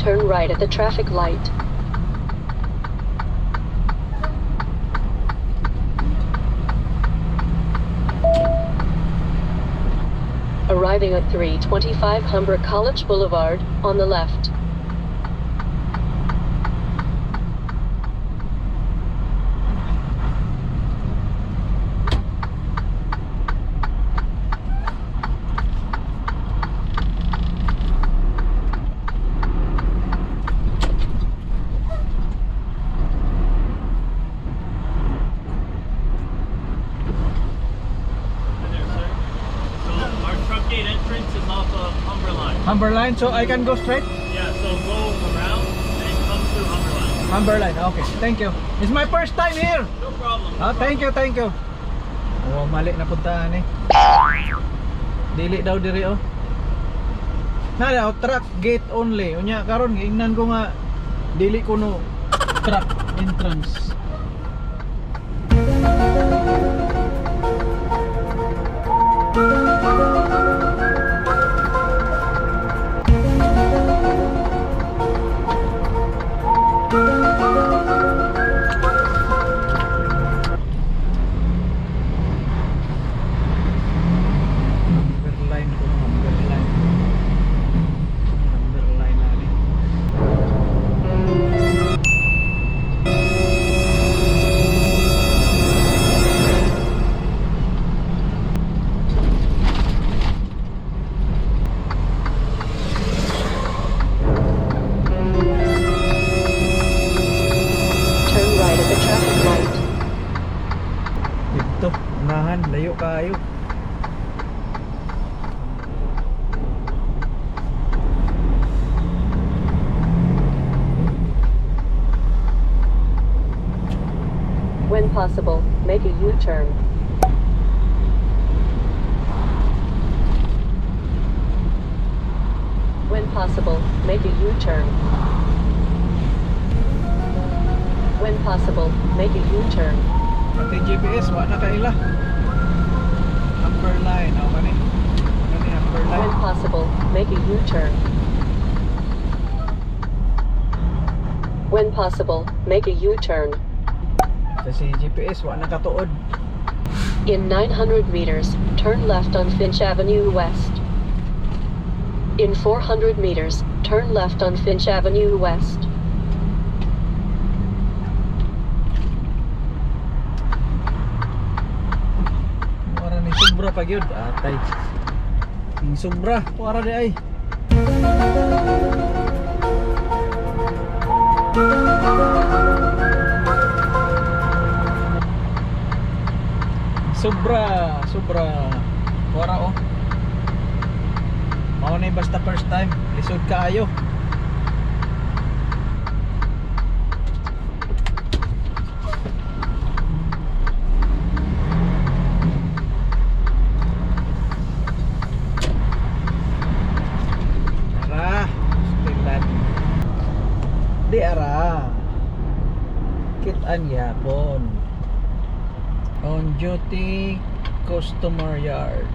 Turn right at the traffic light. Arriving at 325 Humber College Boulevard, on the left. Hi there, sir. So our truck gate entrance is off of Humberline. Humberline, so I can go straight? Yeah, so go around and come through Humberline. Humberline, okay. Thank you. It's my first time here. No problem. Ah, thank you, thank you. Oh, mali na puntahan eh. Dili daw diri oh. Na daw truck gate only. Unya karon giingnan ko nga dili kuno truck entrance. Humberline ko, Humberline. Humberline na ni. Turn right at the traffic light. Dito, unahan, layo kayo. When possible, make a U-turn. When possible, make a U-turn. When possible, make a U-turn. Pati GPS, wa na kaila. Humberline, oh kani. Kani Humberline. When possible, make a U-turn. When possible, make a U-turn. Sa si GPS, wa na katuod. In 900 meters, turn left on Finch Avenue West. In 400 meters, turn left on Finch Avenue West. Wara ni sobra pa gyud. Atay. Ning sobra, wara di ay. Sobra, sobra. Wara oh. Mao ni basta first time, lisod kaayo. Ara, stilan. Di ara. Kitaan gyapon. On duty customer yard.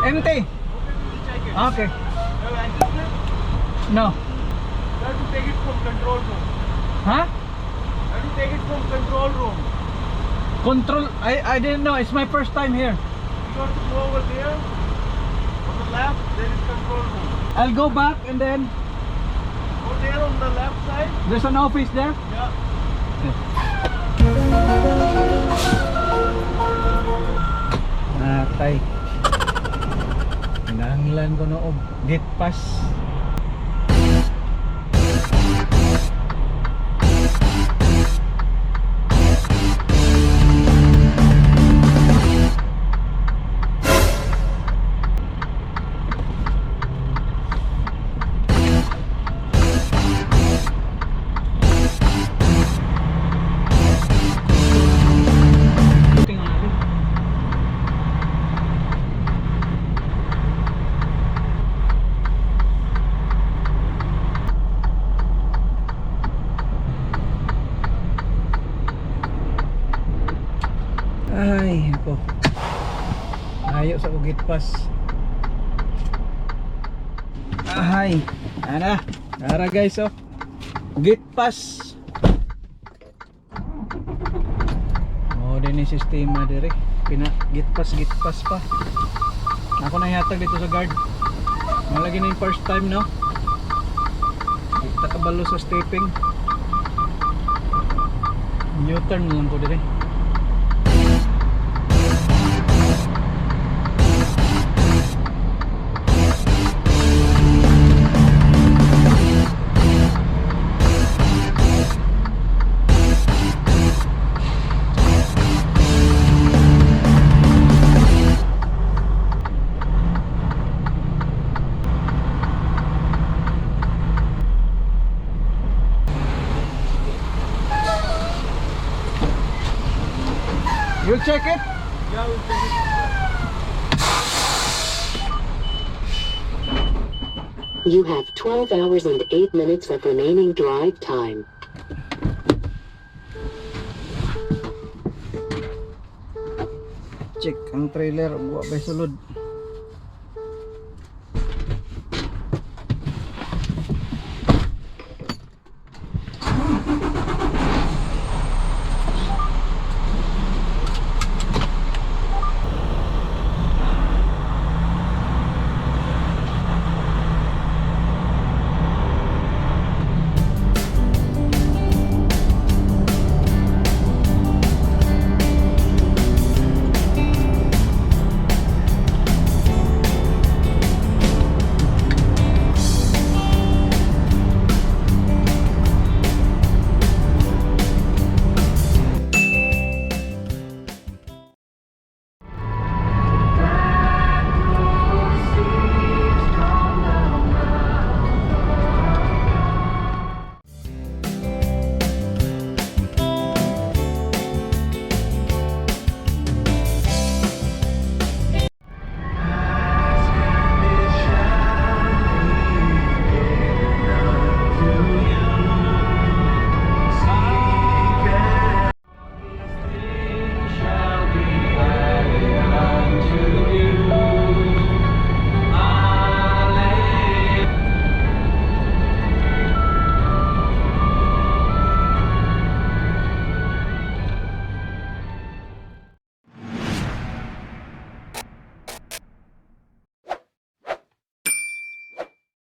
Empty. Okay. No. You have to take it from control room. Huh? You have to take it from control room. Control. I didn't know. It's my first time here. You have to go over there. On the left, there is control room. I'll go back and then Go there on the left side. there's an office there. Yeah. Natay. Kinahanglan ko no og gate pass. sa gate pass. Ahay, ana. Tara guys, oh. Gate pass. Oh, din ni sistema dire. Pina gate pass pa. Ako na ihatag dito sa guard. Malagi na yung first time, no? Di ta kabalo sa stepping. U-turn lang ko dire. You check it? Yeah, we'll check it. You have 12 hours and 8 minutes of remaining drive time. Check ang trailer, wa bay sulod.